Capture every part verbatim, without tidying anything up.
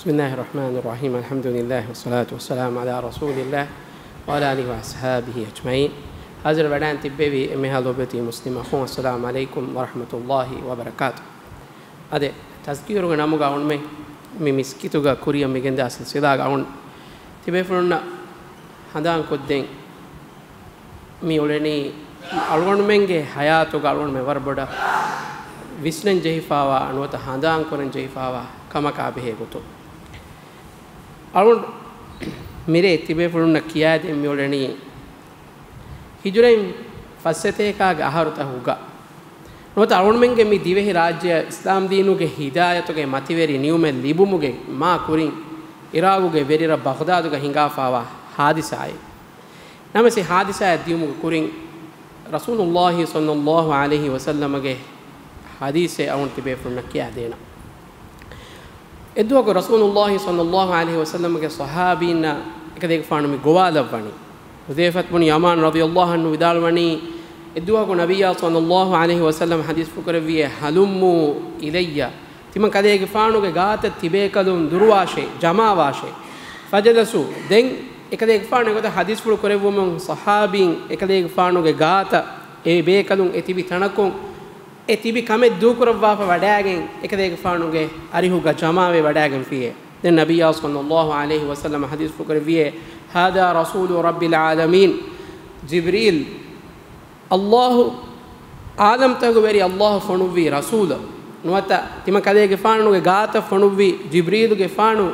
بسم الله الرحمن الرحيم. الحمد لله والصلاة والسلام على رسول الله وعلى آله وأصحابه أجمعين. ހާޒިރު ވެޑާން ތިއްބެވި އެންމެހާ ލޯބިވެތި މުސްލިމް އަޚުން، السلام عليكم ورحمة الله وبركاته. އާދެ، ތަޒްކިޔަރުގެ ނަމުގަ އަޅުމެން މި މިސްކިތުގަ ކުރިއަށް މިގެންދާ ސިލްސިލާގަ އަޅުން ތިބޭފުޅުންނަށް ހަނދާންކޮށްދޭން މި އުޅެނީ އަޅުގަނޑުމެންގެ ޙަޔާތުގަ އަޅުގަނޑުމެން ވަރަށް ބޮޑަށް ވިސްނަން ޖެހިފާވާ ނުވަތަ ހަނދާންކުރަން ޖެހިފާވާ ކަމަކާ ބެހޭ ގޮތުން. އަޅުން މިރޭ ތިބޭފުޅުންނަށް ކިޔާދޭން މި އުޅެނީ ހިޖުރައިން ފައްސަތޭކާގެ އަހަރުތަކުގަ. ނުވަތަ އަޅުންމެންގެ މި ދިވެހި ރާއްޖެއަށް އިސްލާމް ދީނުގެ ހިދާޔަތުގެ މަތިވެރި ނިޢުމަތް ލިބުމުގެ މާ ކުރިން، އިރާގުގެ ވެރިރަށް ބަޣްދާދުގަ ހިނގާފާވާ ހާދިސާއެއް. ނަމަވެސް އެ ހާދިސާއަށް ދިޔުމުގެ ކުރިން، ރަސޫލުﷲ ޞައްލަﷲ ޢަލައިހި ވަސައްލަމަގެ ޙަދީޘެއް އަޅުން ތިބޭފުޅުންނަށް ކިޔާދޭނަން. އެއްދުވަހަކު ރަސޫލުﷲ ޞައްލަﷲ ޢަލައިހި ވަސައްލަމަގެ ޞަޙާބީންނަށް އެކަލޭގެފާނު މި ގޮވާލައްވަނީ. ޙުޛައިފަތު ބުނު ޔަމާން ރަޟިޔަﷲ ޢަންހު ވިދާޅުވަނީ، އެއްދުވަހަކު ނަބިއްޔާ ޞައްލަﷲ ޢަލައިހި ވަސައްލަމަ ޙަދީޘްފުޅު ކުރެއްވިއޭ، "ހަލުއްމޫ އިލައްޔަ." ތިމަން ކަލޭގެފާނުގެ ގާތަށް ތިބޭކަލުން ދުރުވާށޭ، ޖަމާވާށޭ. ފަޖަލަސޫ، ދެން އެކަލޭގެފާނު އެގޮތަށް ޙަދީޘްފުޅު ކުރެއްވުމުން ޞަޙާބީން އެކަލޭގެފާނުގެ ގާތަށް އެ ބޭކަލުން އެ ތިބި ތަނަކުން އެ ތިބި ކަމެއް ދޫކުރައްވާފަ ވަޑާގެން އެކަލޭގެފާނުގެ އަރިހުގަ ޖަމާވެ ވަޑާގެންފިއޭ. ދެން ނަބިއްޔާ ޞައްލަﷲ ޢަލައިހި ވަސައްލަމަ ޙަދީޘްފުޅު ކުރެއްވިއޭ، "هذا رسول رب العالمين." ޖިބްރީލް، ﷲ، ޢާލަމްތަކުގެ ވެރި ﷲ ފޮނުއްވި ރަސޫލު. ނުވަތަ ތިމަން ކަލޭގެފާނުގެ ގާތަށް ފޮނުއްވި ޖިބްރީލުގެފާނު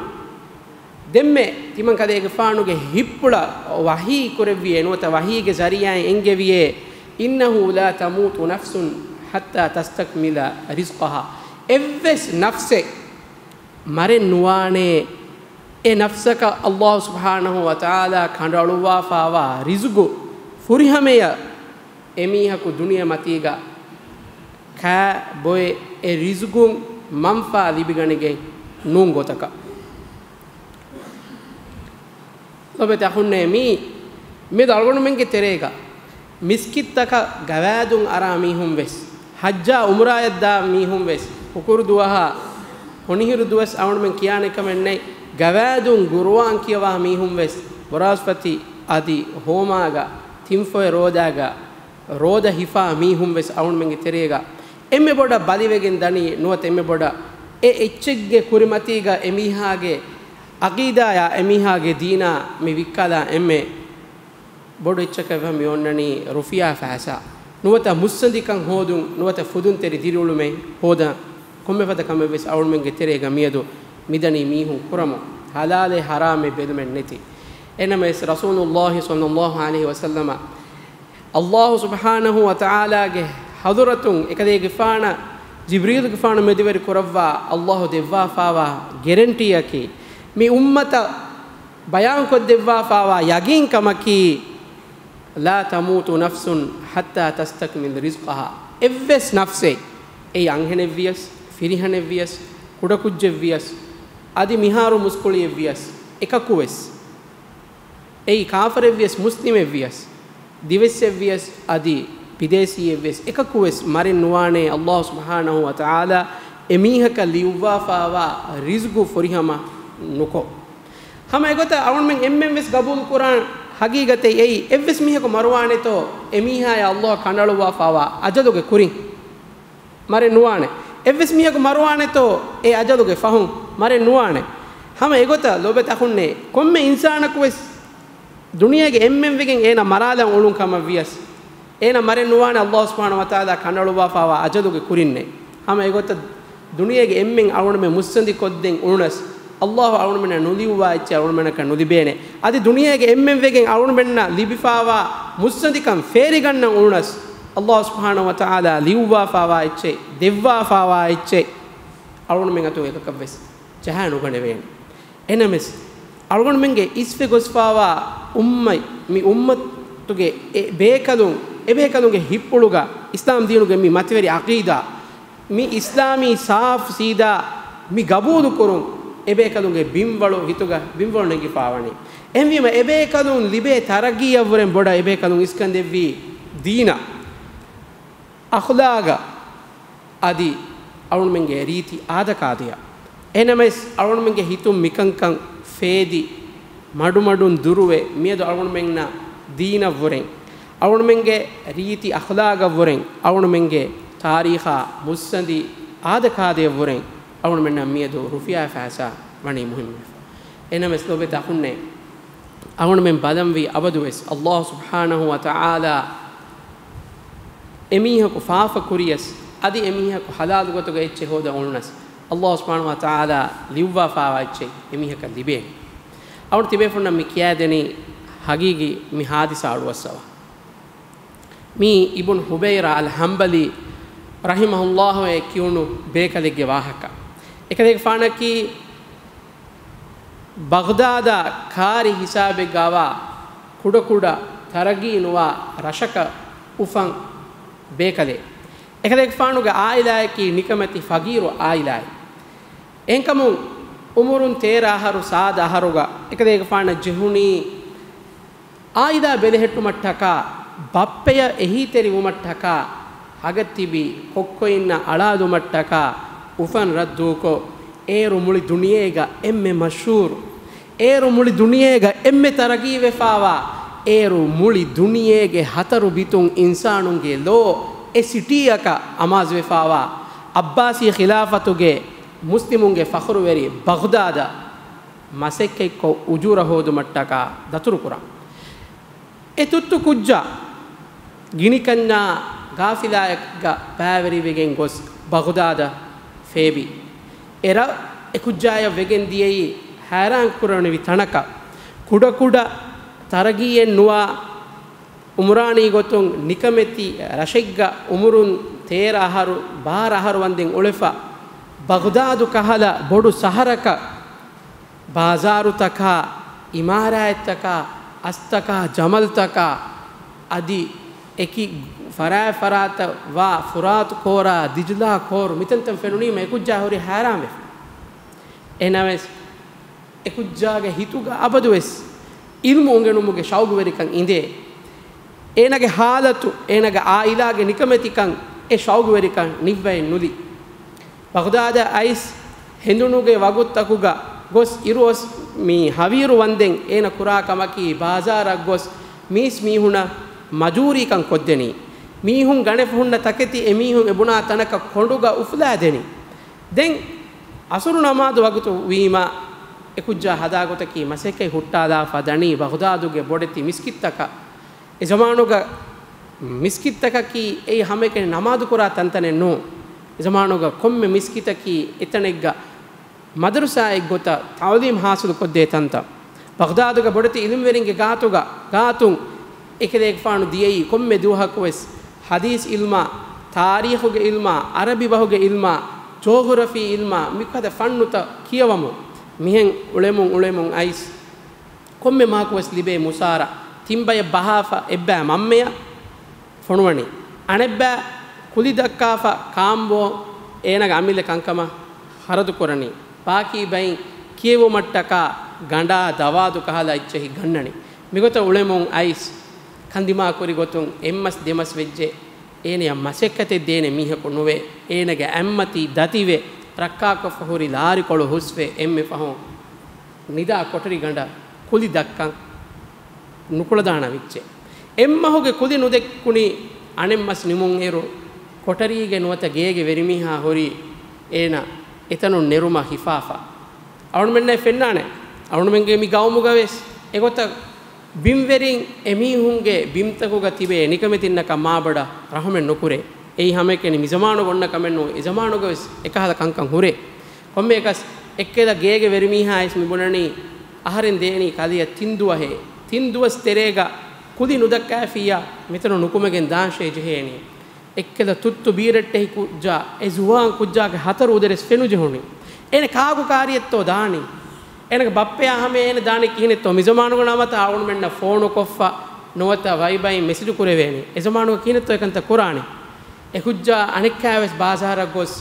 ދެންމެ ތިމަން ކަލޭގެފާނުގެ ހިތްޕުޅަށް ވަޙީ ކުރެއްވިއޭ ނުވަތަ ވަޙީގެ ޒަރީޢާއިން އެންގެވިއޭ، "إنه لا تموت نفس حتى تستكمل رزقها." އެއްވެސް ނަފްސެއް މަރެއް ނުވާނޭ، އެ ނަފްސަކަށް ﷲ ސުބްޙާނަހޫ ވަތަޢާލާ ކަނޑައަޅުއްވާފާވާ ރިޒުގު ފުރިހަމަޔަށް އެމީހަކު ދުނިޔެ މަތީގަ ކާ ބޮއެ އެ ރިޒުގުން މަންފާ ލިބިގަނެގެން ނޫން ގޮތަކަށް. ލޮބެތި އަޚުންނޭ، މީ މިއަދު އަޅުގަނޑުމެންގެ ތެރޭގަ މިސްކިތްތަކަށް ގަވާއިދުން އަރާ މީހުން ވެސް، ޙައްޖާ އުމްރާޔަށްދާ މީހުން ވެސް، ހުކުރު ދުވަހާ ހޮނިހިރު ދުވަސް އަޅުގަނޑުމެން ކިޔާނެ ކަމެއް ނެތް، ގަވާއިދުން ޤުރުއާން ކިޔަވާ މީހުން ވެސް، ބުރާސްފަތި އަދި ހޯމާގަ ތިންފޮއެ ރޯދާގަ ރޯދަ ހިފާ މީހުން ވެސް އަޅުގަނޑުމެންގެ ތެރޭގަ އެންމެ ބޮޑަށް ބަލިވެގެން ދަނީ ނުވަތަ އެންމެ ބޮޑަށް އެ އެއްޗެއްގެ ކުރިމަތީގަ އެމީހާގެ ޢަޤީދާޔާ އެމީހާގެ ދީނާ މި ވިއްކާލާ އެންމެ ބޮޑު އެއްޗަކަށް ވެ މި އޮންނަނީ ރުފިޔާ ފައިސާ. ނުވަތަ މުއްސަނދިކަން ހޯދުން، ނުވަތަ ފުދުންތެރި ދިރިއުޅުމެއް ހޯދަން، ކޮންމެ ފަދަ ކަމެއް ވެސް އަޅުގަނޑުމެންގެ ތެރޭގަ މިއަދު މިދަނީ މީހުން ކުރަމުން، ޙަލާލެއް ޙަރާމެއް ބެލުމެއް ނެތި. އެނަމަވެސް ރަސޫލުﷲ ޞައްލަﷲ ޢަލައިހި ވަސައްލަމަ ﷲ ސުބްޙާނަހޫ ވަތަޢާލާގެ ޙަޟުރަތުން އެކަލޭގެފާނަށް ޖިބްރީލުގެފާނު މެދުވެރި ކުރައްވާ ﷲ ދެއްވާފާވާ ގެރެންޓީއަކީ، މި އުއްމަތަށް ބަޔާންކޮށްދެއްވާފާވާ ޔަގީންކަމަކީ، "لا تموت نفس حتى تستكمل رزقها." އެއްވެސް ނަފްސެއް، އެއީ އަންހެނެއްވިޔަސް، ފިރިހެނެއްވިޔަސް، ކުޑަކުއްޖެއްވިޔަސް، އަދި މިހާރު މުސްކުޅިއެއްވިޔަސް، އެކަކުވެސް، އެއީ ކާފަރެއްވިޔަސް، މުސްލިމެއްވިޔަސް، ދިވެއްސެއްވިޔަސް، އަދި ބިދޭސީއެއްވިޔަސް، އެކަކުވެސް މަރެއް ނުވާނޭ، ﷲ ސުބްޙާނަހޫ ވަތަޢާލާ އެމީހަކަށް ލިޔުއްވާފާވާ ރިޒުގު ފުރިހަމަ ނުކޮށް. ހަމަ އެގޮތަށް އަޅުގަނޑުމެން އެންމެން ވެސް ގަބޫލު ކުރާން ހަގީގަތެއް އެއީ، އެއްވެސް މީހަކު މަރުވާނެތޯ އެމީހާޔާ ﷲ ކަނޑައަޅުއްވާފާވާ އަޖަލުގެ ކުރިން؟ މަރެއް ނުވާނެ. އެއްވެސް މީހަކު މަރުވާނެތޯ އެ އަޖަލުގެ ފަހުން؟ މަރެއް ނުވާނެ. ހަމަ އެގޮތަށް ލޯބިވެތި އަޚުންނޭ، ކޮންމެ އިންސާނަކު ވެސް ދުނިޔޭގެ އެންމެން ވެގެން އޭނަ މަރާލަން އުޅުން ކަމަށް ވިޔަސް، އޭނަ މަރެއް ނުވާނެ ﷲ ސުބްޙާނަހޫ ވަތަޢާލާ ކަނޑައަޅުއްވާފާވާ އަޖަލުގެ ކުރިންނޭ. ހަމަ އެގޮތަށް ދުނިޔޭގެ އެންމެން އަޅުގަނޑުމެން މުއްސަނދި ކޮށްދޭން އުޅުނަސް، ﷲ އަޅުގަނޑުމެންނަށް ނުލިޔުއްވާ އެއްޗެއް އަޅުގަނޑުމެންނަކަށް ނުލިބޭނެ. އަދި ދުނިޔޭގެ އެންމެން ވެގެން އަޅުގަނޑުމެންނަށް ލިބިފާވާ މުއްސަނދިކަން ފޭރިގަންނަން އުޅުނަސް، ﷲ ސުބްޙާނަހޫ ވަތަޢާލާ ލިޔުއްވާފާވާ އެއްޗެއް، ދެއްވާފާވާ އެއްޗެއް އަޅުގަނޑުމެން އަތުން އެކަކަށް ވެސް ޖަހާ ނުގަނެވޭނެ. އެނަމެސް، އަޅުގަނޑުމެންގެ އިސްވެ ގޮސްފާވާ އުއްމަތް، މި އުއްމަތުގެ އެ ބޭކަލުން، އެ ބޭކަލުންގެ ހިތްޕުޅުގަ އިސްލާމް ދީނުގެ މި މަތިވެރި ޢަޤީދާ، މި އިސްލާމީ ސާފު ސީދާ މި ގަބޫލު ކުރުން، އެ ބޭކަލުންގެ ބިންވަޅު ހިތުގަ ބިންވަޅު ނެގިފާވަނީ. އެހެންވީމަ، އެ ބޭކަލުން ލިބޭ ތަރައްގީއަށްވުރެން ބޮޑަށް އެ ބޭކަލުން އިސްކަންދެއްވީ ދީނަށް، އަޚްލާގަށް، އަދި އަޅުގަނޑުމެންގެ ރީތި އާދަކާދަޔަށް. އެހެންނަމަވެސް، އަޅުގަނޑުމެންގެ ހިތުން މިކަންކަން ފޭދި، މަޑުމަޑުން ދުރުވެ، މިއަދު އަޅުގަނޑުމެންނަށް ދީނަށްވުރެން، އަޅުގަނޑުމެންގެ ރީތި އަޚްލާގަށްވުރެން، އަޅުގަނޑުމެންގެ ތާރީޚާ މުއްސަނދި އާދަކާދަޔަށްވުރެން، އަޅުގަނޑުމެންނަށް މިއަދު ރުފިޔާ ފައިސާ ވަނީ މުހިންމުވެފަ. އެހެންނަމަވެސް، ލޯބިވެތި އަޚުންނޭ، އަޅުގަނޑުމެން ބަލަންވީ އަބަދުވެސް، އައްލާހު ސުބްޙާނަހު ވަ ތަޢާލާ އެމީހަކު ފާފަ ކުރިޔަސް، އަދި އެމީހަކު ޙަލާލު ގޮތުގަ އެއްޗެއް ހޯދަން އުޅުނަސް، އައްލާހު ސުބްޙާނަހު ވަ ތަޢާލާ ލިޔުއްވާފާވާ އެއްޗެއް އެމީހަކަށް ލިބޭނެ. އަޅުގަނޑު ތިބޭފުޅުންނަށް މި ކިޔާދެނީ ހަގީގީ މި ޙާދިސާ އަޑުއައްސަވާ. މީ އިބުން ހުބައިރާ އަލް ޙަންބަލީ ރަޙިމަހުﷲ އޭ ކިޔުނު ބޭކަލެއްގެ ވާހަކަ. އެކަލޭގެފާނަކީ ބަޣްދާދަށް ކާރި ހިސާބެއްގައިވާ ކުޑަކުޑަ ތަރައްގީ ނުވާ ރަށަކަށް އުފަން ބޭކަލެއް. އެކަލޭގެފާނުގެ އާއިލާއަކީ ނިކަމެތި ފަގީރު އާއިލާއެއް. އެހެންކަމުން އުމުރުން ތޭރަ އަހަރު ސާދަ އަހަރުގަ އެކަލޭގެފާނަށް ޖެހުނީ އާއިލާ ބެލެހެއްޓުމަށްޓަކާ، ބައްޕަޔަށް އެހީތެރިވުމަށްޓަކާ، ހަގަށް ތިބި ކޮއްކޮއިންނަށް އަޅާލުމަށްޓަކާ، އުފަން ރައްދުކޮށް، އޭރު މުޅި ދުނިޔޭގަ އެންމެ މަޝްހޫރު، އޭރު މުޅި ދުނިޔޭގަ އެންމެ ތަރައްގީވެފާވާ، އޭރު މުޅި ދުނިޔޭގެ ހަތަރު ބިތުން އިންސާނުންގެ ލޯ އެ ސިޓީއަކަށް އަމާޒުވެފާވާ، އައްބާސީ ޚިލާފަތުގެ މުސްލިމުންގެ ފަޚުރުވެރި ބަޣްދާދަށް މަސައްކަތްކޮށް އުޖޫރަ ހޯދުމަށްޓަކާ ދަތުރުކުރާ. އެ ތުއްތު ކުއްޖާ ގިނިކަންޏާ ގާފިލާއެއްގަ ބައިވެރިވެގެން ގޮސް ބަޣުދާދަށް ފޭބި. އެ ރަށް އެ ކުއްޖާޔަށް ވެގެން ދިޔައީ ހައިރާން ކުރަނިވި ތަނަކަށް. ކުޑަކުޑަ ތަރައްގީއެއް ނުވާ އުމުރާނީ ގޮތުން ނިކަމެތި ރަށެއްގަ އުމުރުން ތޭރަ އަހަރު، ބާރަ އަހަރު ވަންދެން އުޅެފަ، ބަޣުދާދު ކަހަލަ ބޮޑު ސަހަރަކަށް ބާޒާރުތަކާ، އިމާރާތްތަކާ، އަސްތަކާ، ޖަމަލްތަކާ، އަދި އެކި ފަރާތް ފަރާތަށް ވާ ފުރާތު ކޯރާ، ދިޖްލާ ކޯރު މިތަންތަން ފެނުނީމަ އެކުއްޖާ ހުރީ ހައިރާންވެފަ. އެހެނަސް އެކުއްޖާގެ ހިތުގަ އަބަދުވެސް އިލްމު އުނގެނުމުގެ ޝައުގުވެރިކަން އިނދޭ. އޭނަގެ ހާލަތު، އޭނަގެ އާއިލާގެ ނިކަމެތިކަން އެ ޝައުގުވެރިކަން ނިއްވައެއް ނުލި. ބަޣުދާދަށް އައިސް ހެނދުނުގެ ވަގުތުތަކުގަ ގޮސް އިރުއޮސް މި ހަވީރު ވަންދެން އޭނަ ކުރާ ކަމަކީ ބާޒާރަށް ގޮސް މީސް މީހުނަށް މަޖޫރީކަން ކޮށްދެނީ. މީހުން ގަނެފަ ހުންނަ ތަކެތި އެމީހުން އެބުނާ ތަނަކަށް ކޮނޑުގަ އުފުލާދެނީ. ދެން އަސުރު ނަމާދު ވަގުތު ވީމަ އެކުއްޖާ ހަދާގޮތަކީ މަސައްކަތް ހުއްޓާލާފަ ދަނީ ބަޣުދާދުގެ ބޮޑެތި މިސްކިތްތަކަށް. އެ ޒަމާނުގަ މިސްކިތްތަކަކީ އެއީ ހަމައެކަނި ނަމާދުކުރާ ތަންތަނެއް ނޫން. އެ ޒަމާނުގަ ކޮންމެ މިސްކިތަކީ އެތަނެއްގަ މަދަރުސާއެއްގޮތަށް ތަޢުލީމް ހާސިލުކޮށްދޭ ތަންތަން. ބަޣްދާދުގަ ބޮޑެތި އިލްމްވެރިންގެ ގާތުގަ، ގާތުން އެކަލޭގެފާނު ދިޔައީ ކޮންމެ ދުވަހަކުވެސް ޙަދީޘް އިލްމާ، ތާރީޚުގެ އިލްމާ، ޢަރަބި ބަހުގެ އިލްމާ، ޖޯގްރަފީ އިލްމާ، މިފަދަ ފަންނުތައް ކިޔަވަމުން. މިހެން އުޅެމުން އުޅެމުން އައިސް ކޮންމެ މަހަކުވެސް ލިބޭ މުސާރަ، ތިން ބަޔަށް ބަހާފަ އެއްބައި މަންމަޔަށް ފޮނުވަނީ. އަނެއްބައި ކުލި ދައްކާފަ ކާންބޯ އޭނަގެ އަމިއްލަ ކަންކަމަށް ޚަރަދު ކުރަނީ. ބާކީ ބައިން ކިޔެވުމަށްޓަކާ ގަނޑާ ދަވާދު ކަހަލަ އެއްޗެހި ގަންނަނީ. މިގޮތަށް އުޅެމުން އައިސް ކަންދިމާ ކުރި ގޮތުން އެއްމަސް ދެމަސް ވެއްޖެ އޭނަޔަށް މަސައްކަތެއް ދޭނެ މީހަކު ނުވެ، އޭނަގެ އަތްމަތީ ދަތިވެ، ރައްކާކޮށްފަ ހުރި ލާރިކޮޅު ހުސްވެ، އެންމެ ފަހުން ނިދާ ކޮޓަރިގަނޑަށް ކުލި ދައްކަން ނުކުޅަދާނަ ވެއްޖެ. އެއްމަހުގެ ކުލި ނުދެއްކުނީ އަނެއްމަސް ނިމުންއިރު، ކޮޓަރީގެ ނުވަތަ ގޭގެ ވެރިމީހާ ހުރީ އޭނަ އެތަނުން ނެރުމަށް ހިފާފަ. އަޅުމެންނަށް ފެންނާނެ، އަޅުމެންގެ މި ގައުމުގަވެސް އެގޮތަށް ބިންވެރިން އެމީހުންގެ ބިންތަކުގަ ތިބޭ ނިކަމެތިންނަކަށް މާބޮޑަށް ރަހުމެއް ނުކުރޭ. އެއީ ހަމައެކަނި މިޒަމާނުގަ އޮންނަ ކަމެއް ނޫން، އެޒަމާނުގަވެސް އެކަހަލަ ކަންކަން ހުރޭ. ކޮންމެއަކަސް އެއްކަލަ ގޭގެ ވެރިމީހާ އައިސް މިބުނަނީ، އަހަރެން ދޭނީ ކަލެޔަށް ތިން ދުވަހޭ، ތިން ދުވަސް ތެރޭގަ ކުލި ނުދައްކާފިއްޔާ މިތަނުން ނުކުމެގެން ދާންށޭ ޖެހޭނީ. އެއްކަލަ ތުއްތު ބީރައްޓެހި ކުއްޖާ، އެ ޒުވާން ކުއްޖާގެ ހަތަރު އުދަރެސް ފެނުޖެހުނީ. އޭނަ ކާކު ކާރިއެއްތޯ ދާނީ؟ އޭނަގެ ބައްޕަޔާ ހަމަޔަށް އޭނަ ދާނީ ކިހިނެއްތޯ؟ މިޒަމާނުގަ ނަމަތަ އަޅުމެންނަށް ފޯނުކޮށްފަ ނުވަތަ ވައިބައިން މެސެޖު ކުރެވޭނީ. އެޒަމާނުގަ ކިހިނެއްތޯ އެކަންތައް ކުރާނީ؟ އެކުއްޖާ އަނެއްކާވެސް ބާޒާރަށް ގޮސް،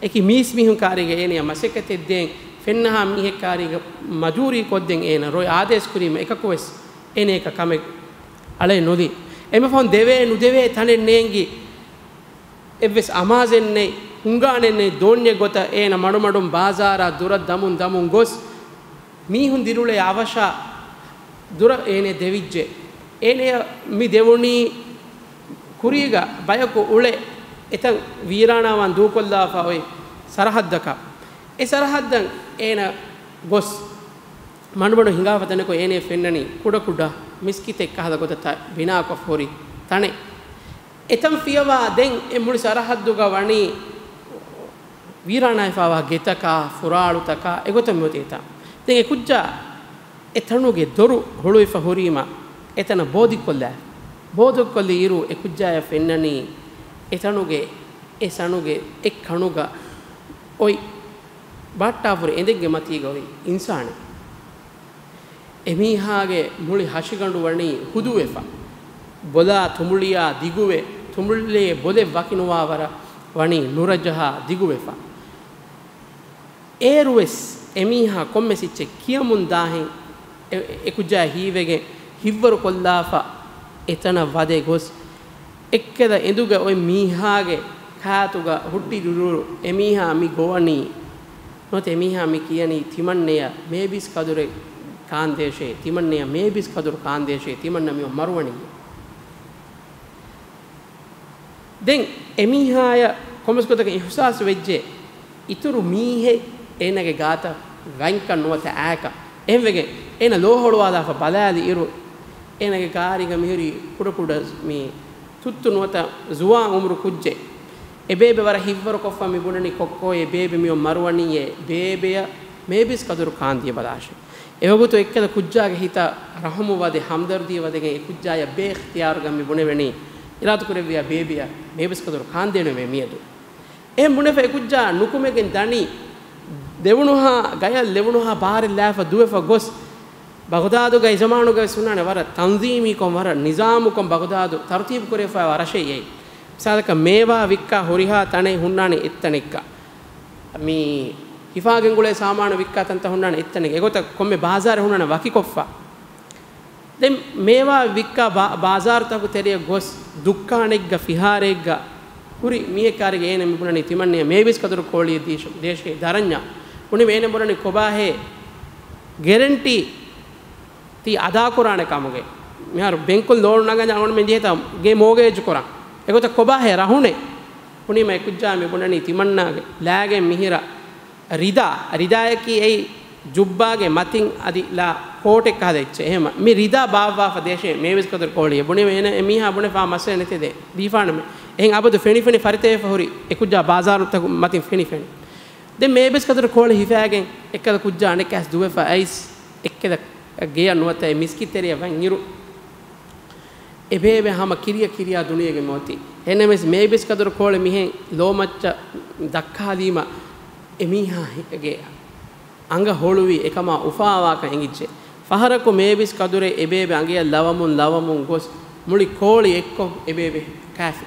އެކި މީސްމީހުން ކާރީގަ އޭނަޔަށް މަސައްކަތެއް ދޭން، ފެންނަހާ މީހެއް ކާރީގަ މަޖޫރީ ކޮށްދޭން އޭނަ ރޮއި އާދޭސް ކުރީމަ އެކަކުވެސް އޭނަ އެކަ ކަމެއް އަޅައެއް ނުލި. އެންމެ ފަހުން ދެވޭ ނުދެވޭ ތަނެއް ނޭނގި، އެއްވެސް އަމާޒެއް ނެތް. ހުނގާނެ ދޯންޏެއް ގޮތަށް އޭނަ މަޑުމަޑުން ބާޒާރާ ދުރަށް ދަމުން ދަމުން ގޮސް، މީހުން ދިރިއުޅޭ އަވަށާ ދުރަށް އޭނަ ދެވިއްޖެ. އޭނަޔަށް މި ދެވުނީ ކުރީގަ ބަޔަކު އުޅޭ އެތަން ވީރާނާވާން ދޫކޮށްލާފަ އޮތް ސަރަހައްދަކަށް. އެ ސަރަހައްދަށް އޭނަ ގޮސް، މަޑުމަޑު ހިނގާފަ ތަނަކު އޭނަ ފެންނަނީ ކުޑަކުޑަ މިސްކިތެއް ކަހަލަ ގޮތަށް ތަ-، ބިނާކޮށް ހުރި ތަނެއް. އެތަން ފިޔަވާ ދެން އެ މުޅި ސަރަހައްދުގަ ވަނީ ވީރާނާވެފަވާ ގެތަކާ، ފުރާޅުތަކާ އެގޮތަށް މިއޮތީ އެތަން. ދެން އެ ކުއްޖާ އެ ތަނުގެ ދޮރު ހުޅުވިފަ ހުރީމަ، އެތަނަށް ބޯދިއްކޮށްލާ. ބޯދިއްކޮށްލި އިރު އެ ކުއްޖާޔަށް ފެންނަނީ އެ ތަނުގެ، އެ ތަނުގެ އެއް ކަނުގަ އޮތް ބާއްޓާފުރި އެނދެއްގެ މަތީގަ އޮތް އިންސާނެއް. އެމީހާގެ މުޅި ހަށިގަނޑު ވަނީ ހުދުވެފަ، ބޮލާ ތުނބުޅިއާ ދިގުވެ، ތުނބުޅޭ ބޮލެއް ވަކިނުވާވަރަށް ވަނީ ނުރަޖަހާ ދިގުވެފަ. އޭރުވެސް އެމީހާ ކޮންމެސް އެއްޗެއް ކިޔަމުން ދާހެން އެ-، އެކުއްޖާ ހީވެގެން ހިތްވަރު ކޮށްލާފަ އެތަނަށް ވަދެ ގޮސް، އެއްކަލަ އެނދުގަ އޮތް މީހާގެ ކާތުގަ ހުއްޓި ދުރުރު އެމީހާ މި ގޮވަނީ، ނުވަތަ އެމީހާ މި ކިޔަނީ ތިމަންނަޔަށް މޭބިސް ކަދުރެއް ކާންދޭށޭ، ތިމަންނަޔަށް މޭބިސް ކަދުރު ކާންދޭށޭ، ތިމަންނަ މިއޮށް މަރުވަނީ. ދެން އެމީހާޔަށް ކޮންމެސް ގޮތަކަށް އިހުސާސް ވެއްޖެ، އިތުރު މީހެއް އޭނަގެ ގާތަށް ވަންކަން ނުވަތަ އާކަށް. އެހެންވެގެން އޭނަ ލޯހޮޅުވާލާފަ ބަލާލި އިރު، އޭނަގެ ކާރީގަ މިހުރީ ކުޑަކުޑަ މި ތުއްތު ނުވަތަ ޒުވާން އުމުރު ކުއްޖެއް. އެ ބޭބެ ވަރަށް ހިތްވަރުކޮށްފަ މި ބުނަނީ ކޮއްކޮ އެ ބޭބެ މިއޮށް މަރުވަނީއޭ، ބޭބެޔަށް މޭބިސް ކަދުރު ކާންދިޔަ ބަލާށޭ. އެވަގުތު އެއްކަލަ ކުއްޖާގެ ހިތަށް ރަހުމު ވަދެ ހަމްދަރްދީ ވަދެގެން އެ ކުއްޖާޔަށް ބޭ އިޚްތިޔާރުގަ މި ބުނެވެނީ، އިރާދަކުރެއްވިޔާ ބޭބެޔަށް މޭބިސް ކަދުރު ކާންދޭނެވޭ މިއަދު. އެހެން ބުނެފަ އެ ކުއްޖާ ނުކުމެގެން ދަނީ، ދެވުނުހާ ގަޔަށް ލެވުނުހާ ބާރެއް ލާފަ ދުވެފަ ގޮސް، ބަޣުދާދުގައި ޒަމާނުގަވެސް ހުންނާނެ ވަރަށް ތަންޒީމީކޮށް، ވަރަށް ނިޒާމުކޮށް ބަޣުދާދު ތަރުތީބު ކުރެވިފައި ވާ ރަށެއް އެއީ. މިސާލަކަށް މޭވާ ވިއްކާ ހުރިހާ ތަނެއް ހުންނާނެ އެއްތަނެއްގަ. މި ހިފާގެން ގުޅޭ ސާމާނު ވިއްކާ ތަންތައް ހުންނާނެ އެއްތަނެއް. އެގޮތަށް ކޮންމެ ބާޒާރެއް ހުންނާނެ ވަކިކޮށްފަ. ދެން މޭވާ ވިއްކާ ބާ-، ބާޒާރުތަކު ތެރެއަށް ގޮސް، ދުއްކާނެއްގަ ފިހާރައެއްގަ ހުރި މީހެއް ކާރިގަ އޭނަ މި ބުނަނީ ތިމަންނަޔަށް މޭބިސް ކަދުރު ކޯޅިއެއް ދީށ-، ދޭށޭ ދަރަންޏާ. ބުނީމަ އޭނަ ބުނަނީ ކޮބާހޭ ގެރެންޓީ ތީ އަދާކުރާނެ ކަމުގެ. މިހާރު ބެންކުން ލޯނު ނަގަން އަޅުގަނޑުމެން ޖެހޭތާ ގޭ މޯގޭޖް ކުރަން. އެގޮތަށް ކޮބާހޭ ރަހުނެއް؟ ބުނީމަ އެ ކުއްޖާ މި ބުނަނީ ތިމަންނާގެ ލާގެން މިހިރަ ރިދާ، ރިދާޔަކީ އެއީ ޖުއްބާގެ މަތިން އަދި ލާ ކޯޓެއް ކަހަލަ އެއްޗެއް. އެހެން މި ރިދާ ބާއްވާފަ ދޭށޭ މޭބިސް ކަދުރު ކޯޅިއެއް. ބުނީމަ އޭނަ އެ މީހާ ބުނެފާ މައްސަލަ ނެތޭ ދޭ. ދީފާނަމޭ. އެހެން އަބަދު ފެނިފެނި ފަރިތަވެފަ ހުރި އެ ކުއްޖާ ބާޒާރުތަކު މަތިން ފެނިފެނި. ދެން މޭބިސް ކަދުރު ކޯޅި ހިފާގެން އެއްކަލަ ކުއްޖާ އަނެއްކާސް ދުވެފަ އައިސް އެއްކަލަ ގެޔަށް ނުވަތަ އެ މިސްކިތް ތެރެޔަށް ވަން އިރު، އެ ބޭބެ ހަމަ ކިރިޔަށް ކިރިޔާ ދުނިޔޭގެ މިއޮތީ. އެހެންނަމަވެސް މޭބިސް ކަދުރު ކޯޅި މިހެން ލޯމައްޗަށް ދައްކާލީމަ އެމީހާގެ އަނގަ ހޮޅުވި އެކަމާ އުފާވާކަން އެނގިއްޖެ. ފަހަރަކު މޭބިސް ކަދުރެއް އެބޭބެ އަނގަޔަށް ލަވަމުން ލަވަމުން ގޮސް މުޅި ކޯޅި އެއްކޮށް އެބޭބެ ކާފި.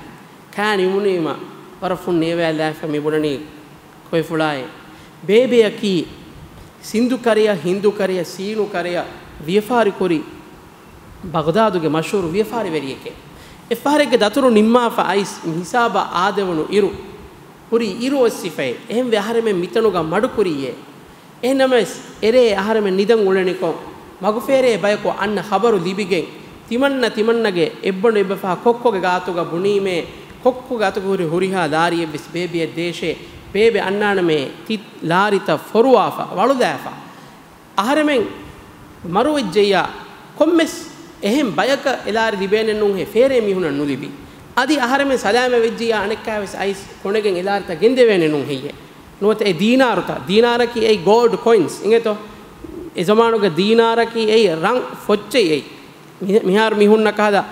ކާ ނިމުނީމަ ވަރަށް ފުން ނޭވާލާފަ މި ބުނަނީ ކޮއެފުޅާއޭ. ބޭބެއަކީ ސިންދު ކަރެއަށް، ހިންދު ކަރެއަށް، ސީނު ކަރެއަށް ވިޔަފާރި ކުރި ބަޣްދާދުގެ މަޝްހޫރު ވިޔަފާރިވެރިއެކޭ. އެއްފަހަރެއްގެ ދަތުރު ނިންމާފަ އައިސް މި ހިސާބަށް އާދެވުނު އިރު، ހުރީ އިރު އޮއްސިފައި. އެހެންވެ އަހަރެމެން މިތަނުގަ މަޑުކުރީއޭ. އެހެންނަމަވެސް، އެރޭ އަހަރެމެން ނިދަން އުޅެނިކޮށް، މަގުފޭރޭ ބަޔަކު އަންނަ ޚަބަރު ލިބިގެން، ތިމަންނަ ތިމަންނަގެ އެއްބަނޑު އެއްބަފާ ކޮއްކޮގެ ގާތުގަ ބުނީމޭ، ކޮއްކޮގެ އަތުގަ ހުރި ހުރިހާ ލާރިއެއްވެސް ބޭބެއަށް ދޭށޭ، ބޭބެ އަންނާނަމޭ ތި ލާރިތައް ފޮރުވާފަ، ވަޅުލާފަ. އަހަރެމެން މަރުވެއްޖެއްޔާ، ކޮންމެސް އެހެން ބަޔަކަށް އެ ލާރި ލިބޭނެއްނޫންހޭ، ފޭރޭ މީހުނަށް ނުލިބި. އަދި އަހަރެމެން ސަލާމަތްވެއްޖެއްޔާ، އަނެއްކާވެސް އައިސް ކޮނެގެން އެ ލާރިތައް ގެންދެވޭނެ ނޫން ހެއްޔޭ؟ ނުވަތަ އެ ދީނާރުތައް، ދީނާރަކީ އެއީ ގޯލްޑް ކޮއިންސް އިނގޭތޯ؟ އެ ޒަމާނުގެ ދީނާރަކީ އެއީ ރަން ފޮއްޗެއް އެއީ. މި-، މިހާރު މި ހުންނަ ކަހަލަ،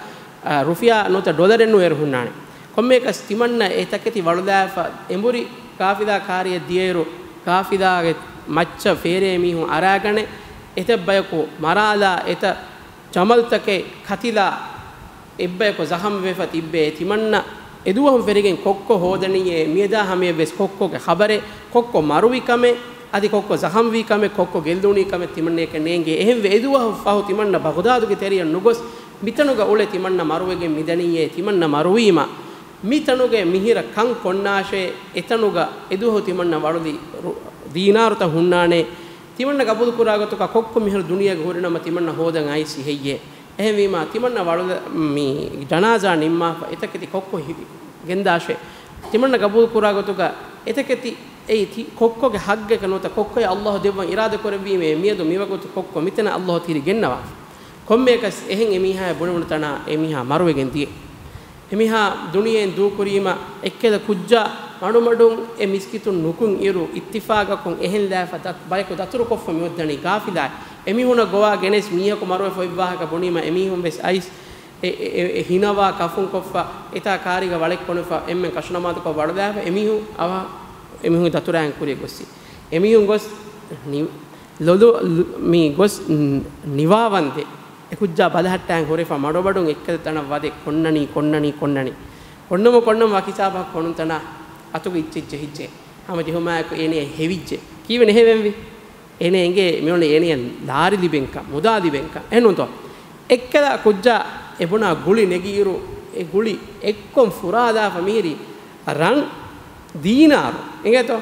އަ، ރުފިޔާ ނުވަތަ ޑޮލަރެއް ނޫން އޭރު ހުންނާނެ. ކޮންމެއަކަސް ތިމަންނަ އެ ތަކެތި ވަޅުލާފަ އެނބުރި ޤާފިލާ ކާރިއަށް ދިޔައިރު، ޤާފިލާގެ މައްޗަށް ފޭރޭ މީހުން އަރާގަނެ، އެތައް ބަޔަކު މަރާލާ، އެތައް ޖަމަލްތަކެއް ކަތިލާ، އެއްބަޔަކު ޒަޚަމްވެފަ ތިއްބެ. ތިމަންނަ އެދުވަހުން ފެށިގެން ކޮއްކޮ ހޯދަނީއޭ، މިއަދާ ހަމަޔަށްވެސް ކޮއްކޮގެ ޚަބަރެއް، ކޮއްކޮ މަރުވި ކަމެއް، އަދި ކޮއްކޮ ޒަޚަމްވީ ކަމެއް، ކޮއްކޮ ގެއްލުނީ ކަމެއް ތިމަންނަޔަކަށް ނޭނގޭ. އެހެންވެ އެދުވަހު ފަހު ތިމަންނަ ބަޣުދާދުގެ ތެރެޔަށް ނުގޮސް، މިތަނުގަ އުޅެ ތިމަންނަ މަރުވެގެން މިދަނީއޭ. ތިމަންނަ މަރުވީމަ، މި ތަނުގެ މިހިރަ ކަން ކޮންނާށޭ، އެތަނުގަ އެދުވަހު ތިމަންނަ ވަޅުލި ރު-، ދީނާރުތައް ހުންނާނޭ. ތިމަންނަ ގަބޫލު ކުރާ ގޮތުގަ ކޮއްކޮ މިހިރު ދުނިޔޭގަ ހުރިނަމަ ތިމަންނަ ހޯދަން އައިސް ހެއްޔޭ؟ އެހެންވީމާ، ތިމަންނަ ވަޅުލަ-، މި ޖަނާޒާ ނިންމާފަ އެތަކެތި ކޮއްކޮ ހި-، ގެންދާށޭ. ތިމަންނަ ގަބޫލު ކުރާ ގޮތުގަ އެތަކެތި އެއީ ތި-، ކޮއްކޮގެ ހައްގަކަށް ނުވަތަ ކޮއްކޮއަށް ﷲ ދެއްވަން އިރާދަ ކުރެއްވީމޭ، މިއަދު މިވަގުތު ކޮއްކޮ މިތަނަށް ﷲ ތިރި ގެންނަވާފަ. ކޮންމެއަކަސް އެހެން އެމީހާ ބުނެވުނު ތަނާ އެމީހާ މަރުވެގެން ދިޔަ. އެމީހާ ދުނިޔެއިން ދޫކުރީމަ، އެއްކަލަ ކުއްޖާ މަޑުމަޑުން އެ މިސްކިތުން ނުކުތް އިރު، އިއްތިފާގަކުން އެހެން ލާފަ ދަތް-، ބަޔަކު ދަތުރުކޮށްފަ މިއޮއްދަނީ ގާފިލާއެއް. އެމީހުނަށް ގޮވާ ގެނެސް މީހަކު މަރުވެފަ އޮތް ވާހަކަ ބުނީމަ، އެމީހުން ވެސް އައިސް އެ، އެ، އެ، އެ ހިނަވާ ކަފުން ކޮށްފަ، އެތާ ކާރީގަ ވަޅެއް ކޮނެފަ، އެންމެން ކަށުނަމާދުކޮށް ވަޅުލާފަ، އެމީހުން އަވަހަށް އެމީހުން ދަތުރާއިން ކުރިއަށް ގޮއްސި. އެމީހުން ގޮސް ނި-، ލޮލު-، ލު-، މި ގޮސް ނި-، ނިވާވަންދެން އެކުއްޖާ ބަލަހައްޓާން ހުރެފަ މަޑުމަޑުން އެއްކަލަ ތަނަށް ވަދެ ކޮންނަނީ، ކޮންނަނީ، ކޮންނަނީ. ކޮންނަމު ކޮންނަމު ވަކި ހިސާބަކަށް ކޮނުން ތަނާ އަތުގަ އިއްޗެއް ޖެހިއްޖެ. ހަމަ ޖެހުމާއެކު އޭނަޔަށް ހެވިއްޖެ. ކީއްވެ ނެހެވެންވީ؟ އޭނަ އެނގޭ މިއޮންނަ އޭނަޔަށް ލާރި ލިބެންކަން، މުދާ ލިބެންކަން. އެހެންނޫންތޯ؟ އެއްކަލަ ކުއްޖާ އެ ބުނާ ގުޅި ނެގިއިރު، އެ ގުޅި އެއްކޮން ފުރާލާފަ މިހިރީ ރަން ދީނާރު. އެނގޭތޯ؟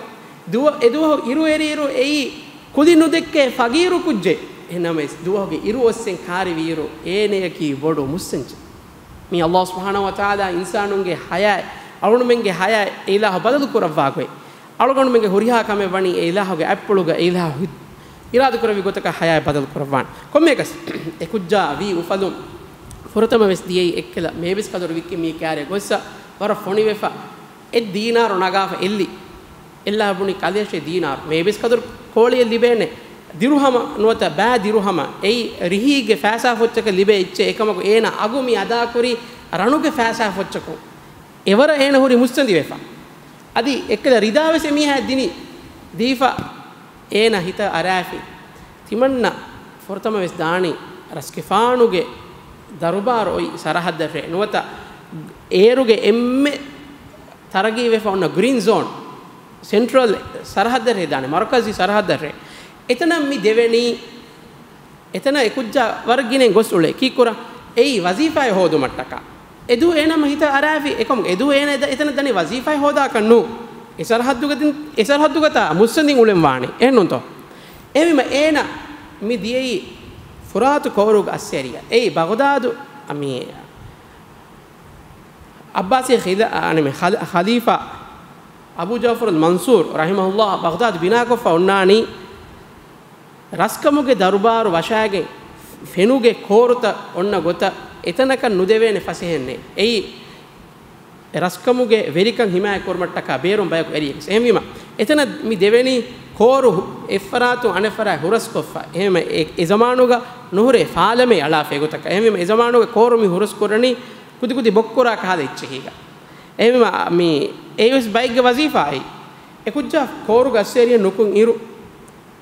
ދުވަ-، އެދުވަހު އިރު އެރިއިރު އެއީ ކުދި ނުދެއްކޭ ފަގީރު ކުއްޖެއް. އެހެންނަމަވެސް ދުވަހުގެ އިރު އޮއްސެން ކާރިވިއިރު އޭނަޔަކީ ބޮޑު މުއްސަންޖެއް. މީ ﷲ ސުބްޙާނަހޫ ވަތަޢާލާ އިންސާނުންގެ ޙަޔާތް، އަޅުގަނޑުމެންގެ ޙަޔާތް އެ އިލާހު ބަދަލު ކުރައްވާ ގޮތް. އަޅުގަނޑުމެންގެ ހުރިހާ ކަމެއް ވަނީ އެ އިލާހުގެ އަތްޕުޅުގަ އެ އިލާހު ހި-، އިރާދަކުރެއްވި ގޮތަކަށް ޙަޔާތް ބަދަލު ކުރައްވާނެ. ކޮންމެއަކަސް، އެ ކުއްޖާ ވީ އުފަލުން ފުރަތަމަ ވެސް ދިޔައީ އެއްކަލަ މޭބިސް ކަދުރު ވިއްކި މީ ކާރިއަށް ގޮއްސަ ވަރަށް ފޮނިވެފަ އެއް ދީނާރު ނަގާފަ އެއްލި. އެއްލާ ބުނި ކަލޭށޭ ދީނާރު. މޭބިސް ކަދުރު ކޯޅިއެއް ލިބޭނެ ދިރުހަމަ ނުވަތަ ބައި ދިރުހަމަ. އެއީ ރިހީގެ ފައިސާ ފޮއްޗަކަށް ލިބޭ އެއްޗެއް. އެކަމަކު އޭނާ އަގު މި އަދާކުރީ ރަނުގެ ފައިސާ ފޮއްޗަކުން. އެވަރަށް އޭނަ ހުރި މުއްސަނދިވެފަ. އަދި އެއްކަލަ ރިދާ ވެސް އެމީހާ ދިނި ދީފަ އޭނަ ހިތަށް އަރާފި. ތިމަންނަ ފުރަތަމަ ވެސް ދާނީ ރަސްގެފާނުގެ ދަރުބާރު އޮތް ސަރަހައްދަށޭ ނުވަތަ އޭރުގެ އެންމެ ތަރައްގީވެފަ އޮންނަ ގްރީން ޒޯން، ސެންޓްރަލް ސަރަހައްދަށޭ ދާނެ، މަރުކަޒީ ސަރަހައްދަށޭ. އެތަނަށް މި ދެވެނީ، އެތަނަށް އެކުއްޖާ ވަރަށް ގިނައިން ގޮސް އުޅޭ. ކީއްކުރަން؟ އެއީ ވަޒީފާއެއް ހޯދުމަށްޓަކާ. އެދުވަހު އޭނަ ހަމަ ހިތަށް އަރާފި، އެކަމަކު އެދުވަހު އޭނަ އެ-، އެތަނަށް ދަނީ ވަޒީފާއެއް ހޯދާކަށް ނޫން. އެ ސަރަހައްދުގަ ދިން-، އެ ސަރަހައްދުގަތާ މުއްސަނދިން އުޅެން ވާނެ. އެހެންނޫންތޯ؟ އެހެންވީމަ އޭނަ މި ދިޔައީ ފުރާތު ކޯރުގެ އައްސޭރިއަށް. އެއީ ބަޣްދާދު، މި އައްބާސީ ޚިލާ-، އަނެމެ ޚަލ-، ޚަލީފާ އަބޫ ޖަޢުފަރުލް މަންސޫރު ރަޙިމަހުﷲ ބަޣްދާދު ބިނާކޮށްފަ އޮންނާނީ ރަސްކަމުގެ ދަރުބާރު ވަށާގެން ފެނުގެ ކޯރުތައް އޮންނަ ގޮތަށް އެތަނަކަށް ނުދެވޭނެ ފަސޭހައެއް ނެތް. އެއީ ރަސްކަމުގެ ވެރިކަން ހިމާޔަތް ކުރުމަށްޓަކާ ބޭރުން ބަޔަކު އެރިއެވެސް. އެހެންވީމަ، އެތަނަށް މި ދެވެނީ ކޯރު އެއްފަރާތުން އަނެއްފަރާތް ހުރަސްކޮށްފަ. އެހެންވީމަ، އެ، އެ ޒަމާނުގަ ނުހުރޭ ފާލަމެއް އަޅާފަ އެގޮތަކަށް. އެހެންވީމަ، އެ ޒަމާނުގެ ކޯރު މި ހުރަސްކުރަނީ ކުދިކުދި ބޮއްކުރާ ކަހަލަ އެއްޗެހީގަ. އެހެންވީމަ، މި އެއީވެސް ބައެއްގެ ވަޒީފާއެއް. އެކުއްޖާ ކޯރުގެ އައްސޭރިއަށް ނުކުތް އިރު،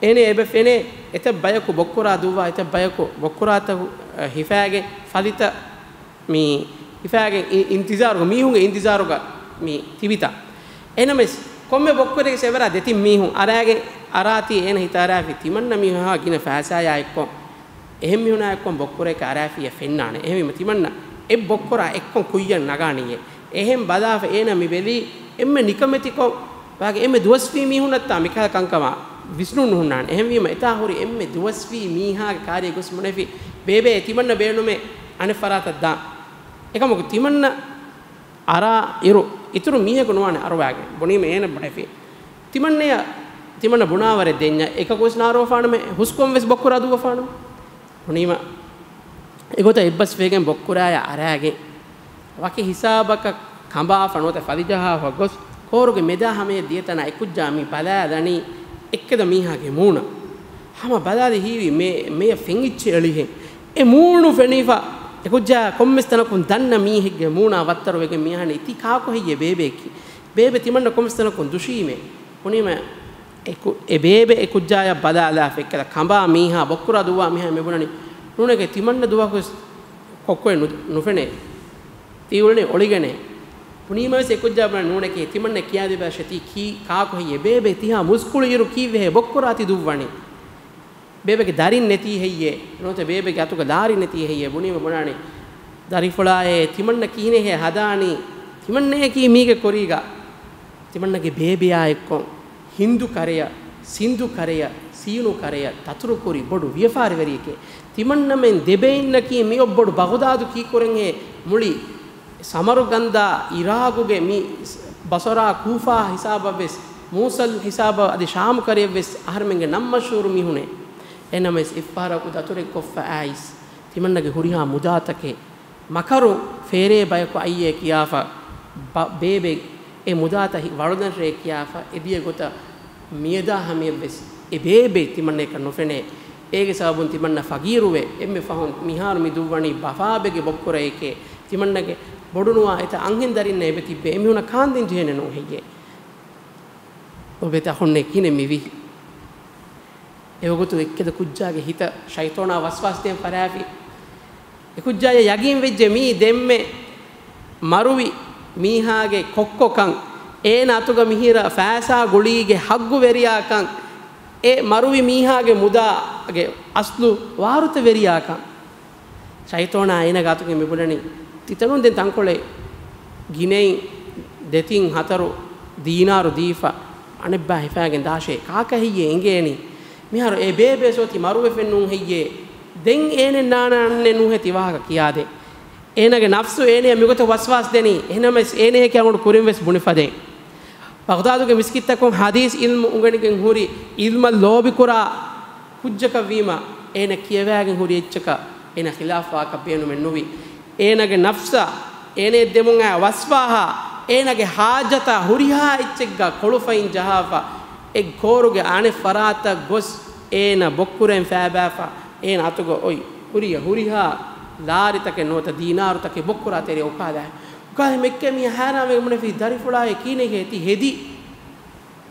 އޭނަ އެބަ ފެނޭ، އެތައް ބަޔަކު ބޮއްކުރާ ދުއްވާ، އެތައް ބަޔަކު ބޮއްކުރާތައް، އަ، ހިފާގެން ފަލިތައް މި ހިފާގެން އި-، އިންތިޒާރުގަ، މީހުންގެ އިންތިޒާރުގަ މި ތިބިތަ؟ އެހެނަމެސް ކޮންމެ ބޮއްކުރެއްގެ ސެވަރާ ދެތިން މީހުން އަރާގެން އަރާތީ އޭނަ ހިތަށް އަރާފި ތިމަންނަ މީހާ ގިނަ ފައިސާޔާ އެއްކޮށް، އެހެން މީހުނާ އެއްކޮށް ބޮއްކުރެއް އަރާފިއްޔާ ފެންނާނެ. އެހެންވީމަ ތިމަންނަ އެއް ބޮއްކުރާ އެއްކޮށް ކުއްޔަށް ނަގާނީއޭ. އެހެން ބަލާފަ އޭނަ މި ބެލީ އެންމެ ނިކަމެތިކޮށް ވާގެ އެންމެ ދުވަސްވީ މީހުންނަށްތާ މިކަހަލަ ކަންކަމާ ވިސްނުން ނުހުންނާނެ. އެހެންވީމަ އެތާ ހުރި އެންމެ ދުވަސްވީ މީހާގެ ކާރިއަށް ގޮސް ބުނެފި، ބޭބެ ތިމަންނަ ބޭނުމޭ އަނެއް ފަރާތަށް ދާން. އެކަމަކު ތިމަންނަ އަރާ އިރު، އިތުރު މީހަކު ނުވާނެ އަރުވާގެން. ބުނީމަ އޭނަ ބުނެފި. ތިމަންނަޔަށް، ތިމަންނަ ބުނާވަރެއް ދެންޏާ، އެކަކުވެސް ނާރޯފާނަމޭ، ހުސްކޮން ވެސް ބޮއްކުރާ ދުއްވަފާނަމޭ. ބުނީމަ އެގޮތަށް އެއްބަސްވެގެން ބޮއްކުރާޔާ އަރާގެން، ވަކި ހިސާބަކަށް ކަނބާފަ ނުވަތަ ފަލިޖަހާފަ ގޮސް، ކޯރުގެ މެދާ ހަމަޔަށް ދިޔަތަނާ އެކުއްޖާ މި ބަލާލަނީ އެއްކަލަ މީހާގެ މޫނަށް. ހަމަ ބަލާލި ހީވީ މޭ-، މެޔަށް ފެން އިއްޗެއް އެޅިހެން. އެ މޫނު ފެނިފަ، އެކުއްޖާ ކޮންމެސް ތަނަކުން ދަންނަ މީހެއްގެ މޫނާ ވައްތަރުވެގެން މިއަހަނީ ތީ ކާކު ހެއްޔޭ ބޭބެއަކީ؟ ބޭބެ ތިމަންނަ ކޮންމެސް ތަނަކުން ދުށީމޭ. ބުނީމަ އެ ކު-، އެ ބޭބެ އެ ކުއްޖާޔަށް ބަލާލާފަ އެއްކަލަ ކަނބާ މީހާ ބޮއްކުރާ ދުއްވާ މީހާ މި ބުނަނީ، ނޫނެކޭ ތިމަންނަ ދުވަހަކުވެސް ކޮއްކޮއެއް ނު-، ނުފެނޭ. ތީ އުޅެނީ އޮޅިގެނޭ. ބުނީމަވެސް އެކުއްޖާ ބުނަނީ ނޫނެކޭ ތިމަންނަ ކިޔާދެބައިށޭ ތީ ކީ ކާކު ހެއްޔޭ؟ ބޭބެ ތިހާ މުސްކުޅި އިރު ކީއްވެހޭ ބޮއްކުރާ ތި ދުއްވަނީ؟ ބޭބެގެ ދަރިން ނެތީ ހެއްޔޭ؟ ނުވަތަ ބޭބެގެ އަތުގަ ލާރި ނެތީ ހެއްޔޭ؟ ބުނީމަ ބުނާނީ، ދަރިފުޅާއޭ ތިމަންނަ ކިހިނެއްހޭ ހަދާނީ؟ ތިމަންނަޔަކީ މީގެ ކުރީގަ ތިމަންނަގެ ބޭބެއާ އެއްކޮށް ހިންދު ކަރެޔަށް، ސިންދު ކަރެޔަށް، ސީނު ކަރެޔަށް ދަތުރުކުރި ބޮޑު ވިޔަފާރިވެރިއެކޭ. ތިމަންނަމެން ދެބެއިންނަކީ މިއޮއް ބޮޑު ބަޣުދާދު ކީއްކުރަންހޭ މުޅި ސަމަރުގަންދާ، އިރާގުގެ މި ބަޞަރާ، ކޫފާ ހިސާބަށްވެސް، މޫޞަލް ހިސާބަށް އަދި ޝާމް ކަރެއަށްވެސް އަހަރެމެންގެ ނަން މަޝްހޫރު މީހުނޭ. އެހެންނަމަވެސް އެއްފަހަރަކު ދަތުރެއްކޮށްފަ އައިސް، ތިމަންނަގެ ހުރިހާ މުދާތަކެއް މަކަރު ފޭރޭ ބަޔަކު އައީއޭ ކިޔާފަ، ބ-، ބޭބެ އެ މުދާތައް ހި-، ވަޅުލަންށޭ ކިޔާފަ، އެދިޔަ ގޮތަށް މިއަދާ ހަމަޔަށްވެސް އެ ބޭބެ ތިމަންނަޔަކަށް ނުފެނޭ. އޭގެ ސަބަބުން ތިމަންނަ ފަގީރުވެ، އެންމެ ފަހުން މިހާރު މި ދުއްވަނީ ބަފާބެގެ ބޮއްކުރައެކޭ. ތިމަންނަގެ ބޮޑުނުވާ އެތައް އަންހެން ދަރިންނަށް އެބަ ތިއްބެ އެމީހުނަށް ކާންދޭން ޖެހޭނެ ނޫން ހެއްޔޭ؟ އޮބެތަ ހުންނެ ކިހިނެއް މިވީ؟ އެވަގުތު އެއްކެދަ ކުއްޖާގެ ހިތަށް ޝައިޠޯނާ ވަސްވާސް ދޭން ފަށާފި. އެ ކުއްޖާޔަށް ޔަގީން ވެއްޖެ މީ ދެންމެ މަރުވި މީހާގެ ކޮއްކޮކަން، އޭނަ އަތުގަ މިހިރަ ފައިސާ ގުޅީގެ ހައްގުވެރިޔާކަން، އެ މަރުވި މީހާގެ މުދާގެ އަސްލު ވާރުތަވެރިޔާކަން. ޝައިޠޯނާ އޭނަގެ އަތުގެ މިބުނަނީ، ތިތަނުން ދެން ތަންކޮޅެއް ގިނައިން ދެތިން ހަތަރު ދީނާރު ދީފަ، އަނެއްބައި ހިފާގެން ދާށޭ، ކާކަށް ހެއްޔޭ އެނގޭނީ؟ މިހާރު އެ ބޭބެ ސޯތި މަރުވެފެން ނޫން ހެއްޔޭ؟ ދެން އޭނެއް ނާނާނެއް ނޫހޭ ތި ވާހަކަ ކިޔާދޭ. އޭނަގެ ނަފްސު އޭނަޔަށް މިގޮތަށް ވަސްވާސް ދެނީ، އެހެނަމެސް އޭނަޔަކީ އަޅުގަނޑު ކުރިން ވެސް ބުނެފަދޭ. ބަޣްދާދުގެ މިސްކިތްތަކުން ޙަދީޘް ޢިލްމު އުނގެނިގެން ހުރި ޢިލްމަށް ލޯބިކުރާ ކުއްޖަކަށްވީމަ، އޭނަ ކިޔަވައިގެން ހުރި އެއްޗަކަށް އޭނަ ޚިލާފްވާކަށް ބޭނުމެއް ނުވި. އޭނަގެ ނަފްސަށް އޭނަޔަށް ދެމުން އައި ވަސްވާހާ، އޭނަގެ ޙާޖަތާ ހުރިހާ އެއްޗެއްގަ ކޮޅުފައިން ޖަހާފަ، އެ ކޯރުގެ އަނެއް ފަރާތަށް ގޮސް އޭނަ ބޮއްކުރެން ފައިބާފަ، އޭނަ އަތުގަ އޮތް ހުރިޔަ ހުރިހާ ލާރިތަކެއް ނުވަތަ ދީނާރުތަކެއް ބޮއްކުރާ ތެރެއަށް އުކާލާ. އުކާލި މެއްކެ މީ ހައިރާންވެ ބުނެފި، ދަރިފުޅާއޭ ކީނެކޭ ތި ހެދީ؟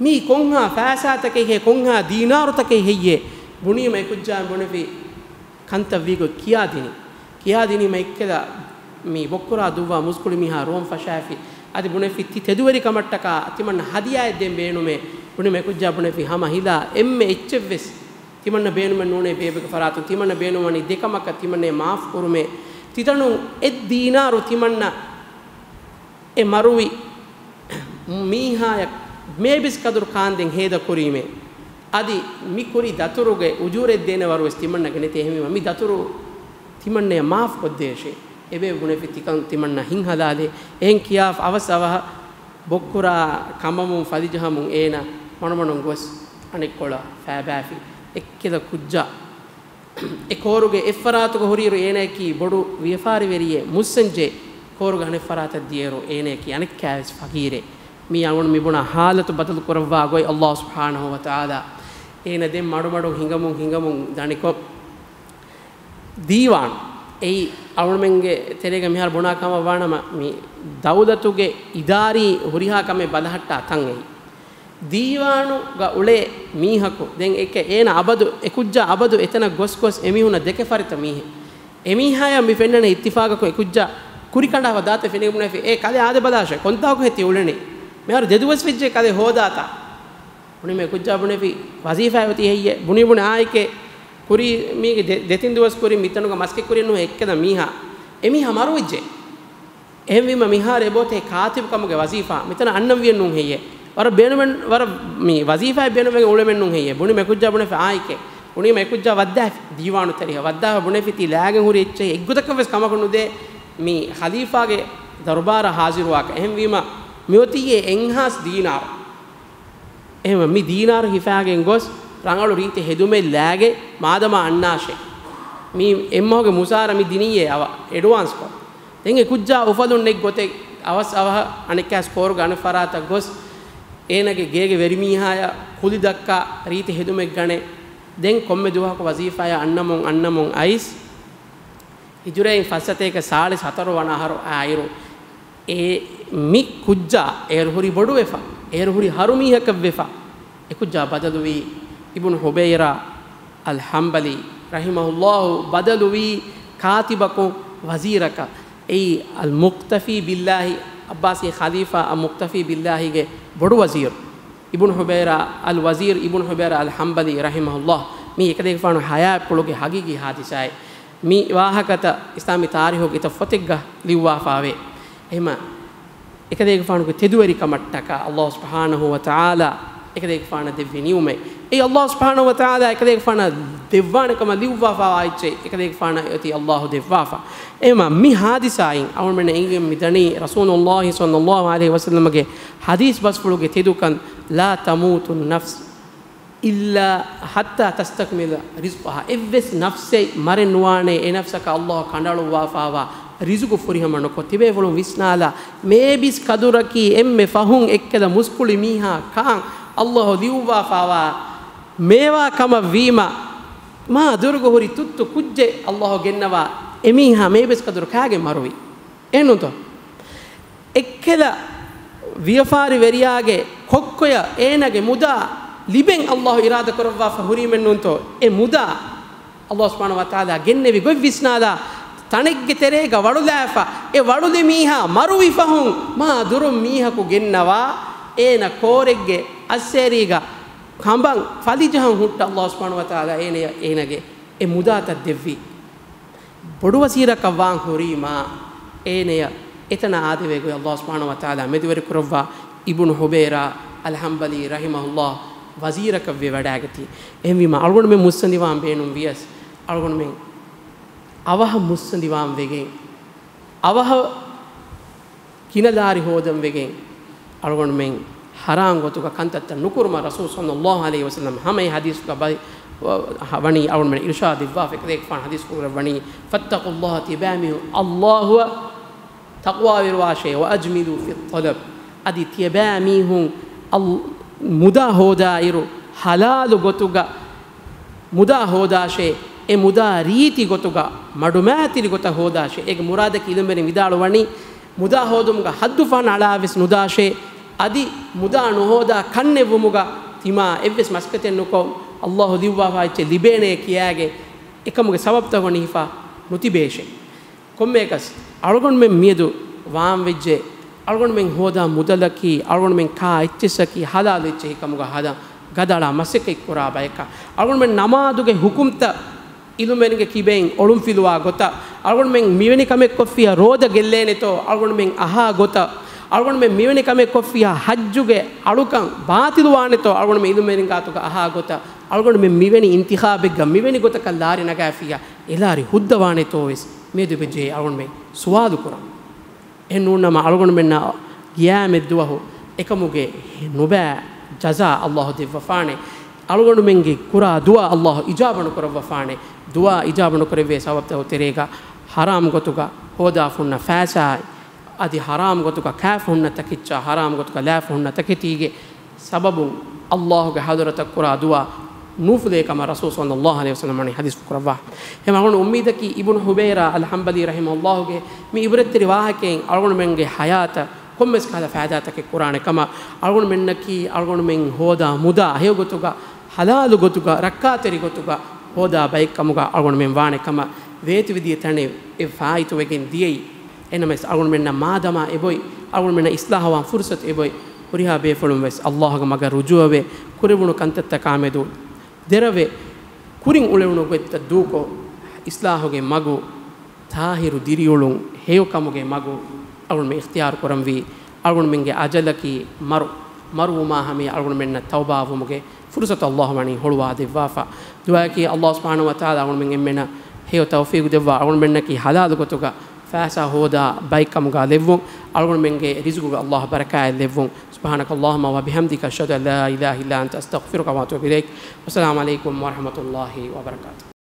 މީ ކޮންހާ ފައިސާތަކެއްހޭ، ކޮންހާ ދީނާރުތަކެއް ހެއްޔޭ؟ ބުނީމަ އެ ކުއްޖާ ބުނެފި، ކަންތައް ވީގޮތް ކިޔާދިނީ. ކިޔާދިނީމަ އެއްކެލަ މި ބޮއްކުރާ ދުއްވާ މުސްކުޅި މީހާ ރޯން ފަށާފި. އަދި ބުނެފި ތި ތެދުވެރިކަމަށްޓަކާ ތިމަންނަ ހަދިޔާއެއް ދޭން ބޭނުމޭ. ބުނީމަ އެ ކުއްޖާ ބުނެފި ހަމަ ހިލާ އެންމެ އެއްޗެއްވެސް ތިމަންނަ ބޭނުމެއް ނޫނޭ ބޭބެގެ ފަރާތުން. ތިމަންނަ ބޭނުންވަނީ ދެކަމަކަށް ތިމަންނަ މާފް ކުރުމޭ. ތިތަނުން އެއް ދީނާރު ތިމަންނަ އެ މަރުވި މީހާޔަށް މޭބިސް ކަދުރު ކާންދެން ހޭދަ ކުރީމޭ. އަދި މި ކުރި ދަތުރުގެ އުޖޫރައެއް ދޭނެ ވަރުވެސް ތިމަންނަގެ ނެތޭ. އެހެންވީމަ މި ދަތުރު ތިމަންނަޔަށް މާފް ކޮށްދޭށޭ. އެބޭ ބުނެފި ތިކަން ތިމަންނަ ހިތްހަލާލޭ. އެހެން ކިޔާފަ އަވަސް އަވަހަށް ބޮއްކުރާ ކަމަމުން ފަލިޖަހަމުން އޭނަ މަޑުމަޑުން ގޮސް އަނެއްކޮޅަށް ފައިބާފި. އެއްކެލަ ކުއްޖާ އެ ކޯރުގެ އެއްފަރާތުގަ ހުރިއިރު އޭނައަކީ ބޮޑު ވިޔަފާރިވެރިއެއް މުއްސަންޖެ، ކޯރުގެ އަނެއްފަރާތަށް ދިޔައިރު އޭނައަކީ އަނެއްކާވެސް ފަގީރެއް. މީ އަޅުގަނޑު މިބުނާ ޙާލަތު ބަދަލު ކުރައްވާ ގޮތް ﷲ ސުބްޙާނަހޫ ވަތަޢާލާ އޭނަ ދެން މަޑުމަޑުން ހިނގަމުން ހިނގަމުން ދަނިކޮށް، ދީވާން އެއީ އަޅުގަނޑުމެންގެ ތެރޭގަ މިހާރު ބުނާ ކަމަށް ވާނަމަ، މި ދައުލަތުގެ އިދާރީ ހުރިހާ ކަމެއް ބަލަހައްޓާ ތަން އެއީ. ދީވާނުގަ އުޅޭ މީހަކު، ދެން އެކެ އޭނަ އަބަދު، އެ ކުއްޖާ އަބަދު އެތަނަށް ގޮސް ގޮސް އެމީހުންނަށް ދެކެ ފަރިތަ މީހެއް. އެމީހާޔަށް މި ފެންނަނީ އިއްތިފާގަކުން އެ ކުއްޖާ ކުރި ކަނޑާފަ ދާތެ ފެނިގެން ބުނެފި، އޭ ކަލޭ އާދެ ބަލާށޭ، ކޮންތާކު ހެތި އުޅެނީ؟ މިހާރު ދެ ދުވަސް ވެއްޖެ ކަލޭ ހޯދާތާ. ބުނީމަ އެ ކުއްޖާ ބުނެފި، ވަޒީފާ އޮތީ ހެއްޔޭ؟ ބުނީ ބުނެ އާއެކޭ ކުރީ މީގެ ދެ، ދެތިން ދުވަސް ކުރިން މިތަނުގަ މަސައްކަތް ކުރި ނުހޭ އެއްކަލަ މީހާ. އެމީހާ މަރުވެއްޖެ. އެހެންވީމަ މިހާރު އެބައޮތޭ ކާތިބު ކަމުގެ ވަޒީފާ މިތަނަށް އަންނަން ވިޔަން ނޫން ހެއްޔޭ؟ ވަރަށް ބޭނުމެއް، ވަރަށް މި ވަޒީފާއެއް ބޭނުމެއް އުޅެމެއް ނޫން ހެއްޔޭ؟ ބުނީމަ އެ ކުއްޖާ ބުނެފި އާއެކޭ. ބުނީމަ އެ ކުއްޖާ ވައްދާފި ދީވާނު ތެރެއަށް. ވައްދާފަ ބުނެފި ތި ލާގެން ހުރި އެއްޗެއް އެއްގޮތަކަށް ވެސް ކަމަކު ނުދޭ މި ޚަލީފާގެ ދަރުބާރަށް ހާޒިރުވާކަށް. އެހެންވީމަ މިއޮތީ އެ އެއްހާސް ދީނާރު. އެހެންވެ މި ދީނާރު ހިފާގެން ގޮސް ރަނގަޅު ރީތި ހެދުމެއް ލާގެ މާދަމާ އަންނާށޭ. މީ އެއްމަހުގެ މުސާރަ މި ދިނީއޭ އަވަ އެޑްވާންސްކޮށް. ދެން އެ ކުއްޖާ އުފަލުން ނެތް ގޮތެއް އަވަސް އަވަހަށް އަނެއްކާސް ކޯރުގެ އަނެއް ފަރާތަށް ގޮސް އޭނަގެ ގޭގެ ވެރިމީހާޔަށް ކުލި ދައްކާ ރީތި ހެދުމެއް ގަނެ. ދެން ކޮންމެ ދުވަހަކު ވަޒީފާޔަށް އަންނަމުން އަންނަމުން އައިސް ހިޖުރައިން ފައްސަތޭކަ ސާޅީސް ހަތަރު ވަނަ އަހަރު އާއިރު، އެ މި ކުއްޖާ އޭރު ހުރި ބޮޑުވެފަ، އޭރު ހުރި ހަރުމީހަކަށްވެފަ، އެ ކުއްޖާ ބަދަލުވީ އިބުނު ހުބައިރާ އަލް ޙަންބަލީ ރަޙިމަހުﷲ ބަދަލުވީ ކާތިބަކުން ވަޒީރަކަށް. އެއީ އަލް މުޤްތަފީ ބިއްލާހި، އައްބާސީ ޚަލީފާ އަލް މުޤްތަފީ ބިއްލާހިގެ ބޮޑު ވަޒީރު. އިބުނު ހުބައިރާ އަލް ވަޒީރު އިބުނު ހުބައިރާ އަލް ޙަންބަލީ ރަޙިމަހުﷲ. މީ އެކަލޭގެފާނު ޙަޔާތްޕުޅުގެ ހަގީގީ ޙާދިސާއެއް. މި ވާހަކަތައް އިސްލާމީ ތާރީހުގެ އެތައް ފޮތެއްގަ ލިޔުއްވާފާވޭ. އެހެމަ އެކަލޭގެފާނުގެ ތެދުވެރިކަމަށްޓަކާ އައްލާހު ސުބްޙާނަހު ވަތަޢާލާ އެކަލޭގެފާނަށް ދެއްވި ނިޢުމަތް. އެއީ އައްލާހު ސުބްޙާނަހު ވަތަޢާލާ އެކަލޭގެފާނަށް ދެއްވާނެ ކަމަށް ލިޔުއްވާފާވާ އެއްޗެއް، އެކަލޭގެފާނަށް އޮތީ އައްލާހު ދެއްވާފަ. އެހެންވީމާ މި ޙާދިސާއިން އަޅުގަނޑުމެންނަށް އެނގިގެން މި ދަނީ ރަސޫލުއްލާހި ޞައްލައްލާހު ޢަލައިހި ވަސައްލަމަގެ ޙަދީޘް ބަސްފުޅުގެ ތެދުކަން، لا تموت نفس إلا حتى تستكمل رزقها. އެއްވެސް ނަފްސެއް މަރެއް ނުވާނެ، އެ ނަފްސަކަށް އައްލާހު ކަނޑައަޅުއްވާފާވާ ރިޒުގު ފުރިހަމަ ނުކޮށް. ތިބޭފުޅުން ވިސްނާލާ، މޭބިސް ކަދުރަކީ އެންމެ ފަހުން އެއްކަލަ މުސްކުޅި މީހާ ކާން އައްލާހު ލިޔުއްވާފާވާ މޭވާ ކަމަށް ވީމަ، މާ ދުރުގަ ހުރި ތުއްތު ކުއްޖެއް އައްލާހު ގެންނަވާ، އެމީހާ މޭބިސް ކަދުރު ކާގެން މަރުވީ؟ އެހެންނޫންތޯ؟ އެއްކަލަ ވިޔަފާރިވެރިޔާގެ ކޮއްކޮޔަށް އޭނާގެ މުދާ ލިބެން އައްލާހު އިރާދަ ކުރައްވާފަ ހުރީމެއްނޫންތޯ؟ އެ މުދާ އައްލާހު ސުބްޙާނަހު ވަތަޢާލާ ގެންނެވި ގޮތް ވިސްނާލާ، ތަނެއްގެ ތެރޭގަ ވަޅުލާފަ، އެ ވަޅުލި މީހާ މަރުވި ފަހުން މާ ދުރުން މީހަކު ގެންނަވާ، އޭނަ ކޯރެއްގެ އައްސޭރީގަ ކަނބަން ފަލިޖަހަން ހުއްޓަ އައްލާހު ސުބްޙާނަހު ވަތަޢާލާ އޭނަޔަށް އޭނަގެ އެ މުދާތައް ދެއްވީ. ބޮޑު ވަޒީރަކަށް ވާން ހުރީމާ، އޭނަޔަށް އެތަނަށް އާދެވޭ ގޮތް އައްލާހު ސުބްޙާނަހު ވަތަޢާލާ މެދުވެރި ކުރައްވާ. އިބްނު ޙުބައިރާ އަލްޙަންބަލީ ރަޙިމަހުﷲ ވަޒީރަކަށްވެ ވަޑައިގަތީ. އެހެންވީމާ، އަޅުގަނޑުމެން މުއްސަނދިވާން ބޭނުން ވިޔަސް، އަޅުގަނޑުމެން އަވަހަށް މުއްސަނދިވާން ވެގެން، އަވަހަށް ކިނަލާރި ހޯދަން ވެގެން، އަޅުގަނޑުމެން ޙަރާމް ގޮތުގަ ކަންތައްތައް ނުކުރުމަށް ރަސޫލު ޞައްލައްލާހު ޢަލައިހި ވަސައްލަމަ ހަމަ އެ ޙަދީޘްގަ ބަ-، ވަ-، ވަނީ އަޅުގަނޑުމެން އިރުޝާދު ދެއްވާފަ. އެކަލޭގެފާނު ޙަދީޘް ކުރައްވަނީ، فاتقوا الله، ތިޔަބައިމީހުން އައްލާހުއަށް ތަޤްވާވެރިވާށޭ، وأجملوا في الطلب، އަދި ތިޔަބައިމީހުން އަލް-، މުދާ ހޯދާއިރު، ޙަލާލު ގޮތުގަ މުދާ ހޯދާށޭ، އެ މުދާ ރީތި ގޮތުގަ މަޑުމައިތިރި ގޮތަށް ހޯދާށޭ. އޭގެ މުރާދަކީ އިލްމުވެރިން ވިދާޅުވަނީ، މުދާ ހޯދުމުގަ ހައްދުފަހަނަ އަޅާވެސް ނުދާށޭ، އަދި މުދާ ނުހޯދާ ކަންނެއްވުމުގަ ތިމާ އެއްވެސް މަސައްކަތެއް ނުކޮށް، އައްލާހު ލިޔުއްވާފާ އެއްޗެއް ލިބޭނޭ ކިޔާގެން އެކަމުގެ ސަބަބުތައް ވަނީ ހިފާ ނުތިބޭށޭ. ކޮންމެއަކަސް އަޅުގަނޑުމެން މިއަދު ވާން ވެއްޖެ، އަޅުގަނޑުމެން ހޯދާ މުދަލަކީ، އަޅުގަނޑުމެން ކާ އެއްޗިއްސަކީ ޙަލާލު އެއްޗެއް ހިކަމުގަ ހަދަން ގަދައަޅާ މަސައްކަތް ކުރާ ބަޔަކަށް. އަޅުގަނޑުމެން ނަމާދުގެ ޙުކުމްތައް އިލްމުވެރިންގެ ކިބައިން އޮޅުންފިލުވާ ގޮތަށް، އަޅުގަނޑުމެން މިވެނި ކަމެއް ކޮށްފިއްޔާ ރޯދަ ގެއްލޭނެތޯ، އަޅުގަނޑުމެން އަހާ ގޮތަށް، އަޅުގަނޑުމެން މިވެނި ކަމެއް ކޮށްފިއްޔާ ޙައްޖުގެ އަޅުކަން ބާޠިލުވާނެތޯ، އަޅުގަނޑުމެން އިލްމުވެރިން ގާތުގަ އަހާ ގޮތަށް، އަޅުގަނޑުމެން މިވެނި އިންތިޚާބެއްގަ މިވެނި ގޮތަކަށް ލާރި ނަގާފިއްޔާ އެ ލާރި ހުއްދަވާނެތޯ ވެސް މިއަދު އެބަޖެހޭ އަޅުގަނޑުމެން ސުވާލު ކުރަން. އެހެން ނޫންނަމަ އަޅުގަނޑުމެންނަށް ގިޔާމެއްދުވަހު އެކަމުގެ ނުބައި ޖަޒާ އައްލާހު ދެއްވަފާނެ. އަޅުގަނޑުމެންގެ ކުރާ ދުޢާ އައްލާހު އިޖާބަ ނުކުރައްވަފާނެ. ދުޢާ އިޖާބަ ނުކުރެއްވޭ ސަބަބުތަކުގެ ތެރޭގަ ޙަރާމް ގޮތުގަ ހޯދާފަ ހުންނަ ފައިސާ، އަދި ޙަރާމް ގޮތުގަ ކާފަ ހުންނަ ތަކެއްޗާ، ޙަރާމް ގޮތުގަ ލާފަ ހުންނަ ތަކެތީގެ ސަބަބުން އައްލާހުގެ ޙަޟްރަތަށް ކުރާ ދުޢާ ނޫފުލޭ ކަމަށް ރަސޫލު ޞައްލައްލާހު ޢަލައިހި ވަސައްލަމަ ވަނީ ޙަދީޘް ކުރައްވާ. އެހެންވެ އަޅުގަނޑު އުއްމީދަކީ އިބްނު ޙުބައިރާ އަލްޙަންބަލީ ރަޙިމަހުﷲގެ މި ޢިބްރަތްތެރި ވާހަކައިން އަޅުގަނޑުމެންގެ ޙަޔާތަށް ކޮންމެސް ކަހަލަ ފައިދާތަކެއް ކުރާނެ ކަމަށް، އަޅުގަނޑުމެންނަކީ އަޅުގަނޑުމެން ހޯދާ މުދާ ހެޔޮ ގޮތުގަ، ޙަލާލު ގޮތުގަ، ރައްކާތެރި ގޮތުގަ ހޯދާ ބައެއް ކަމުގަ އަޅުގަނޑުމެން ވާނެ ކަމަށް ވޭތުވެދިޔަ ތަނެއް އެ ފާއިތުވެގެން ދިޔައީ. އެނަމަވެސް އަޅުގަނޑުމެންނަށް މާދަމާ އެބޮތް، އަޅުގަނޑުމެންނަށް އިޞްލާޙުވާން ފުރުޞަތު އެބޮތް، ހުރިހާ ބޭފުޅުން ވެސް އައްލާހުގެ މަގަށް ރުޖޫޢަވެ، ކުރެވުނު ކަންތައްތަކާމެދު ދެރަވެ، ކުރިން އުޅެވުނު ގޮތްތައް ދޫކޮށް، އިޞްލާޙުގެ މަގު، ޠާހިރު ދިރިއުޅުން، ހެޔޮކަމުގެ މަގު އަޅުގަނޑުމެން އިޚްތިޔާރު ކުރަންވީ. އަޅުގަނޑުމެންގެ އަޖަލަކީ މަރު، މަރުވުމާ ހަމަޔަށް އަޅުގަނޑުމެންނަށް ތައުބާވުމުގެ ފުރުޞަތު އައްލާހު ވަނީ ހުޅުވާ ދެއްވާފަ. ދުޢާއަކީ އައްލާހު ސުބްޙާނަހު ވަތަޢާލާ އަޅުގަނޑުމެން އެންމެނަށް ހެޔޮ ތައުފީގު ދެއްވާ، އަޅުގަނޑުމެންނަކީ ޙަލާލު ގޮތުގަ ފައިސާ ހޯދާ ބައެއްކަމުގަ ލެއްވުން، އަޅުގަނޑުމެންގެ ރިޒުގުގަ އައްލާހު ބަރަކާތް ލެއްވުން. سبحانك اللهم وبحمدك، أشهد أن لا إله إلا أنت، أستغفرك وأتوب إليك. والسلام عليكم ورحمة الله وبركاته.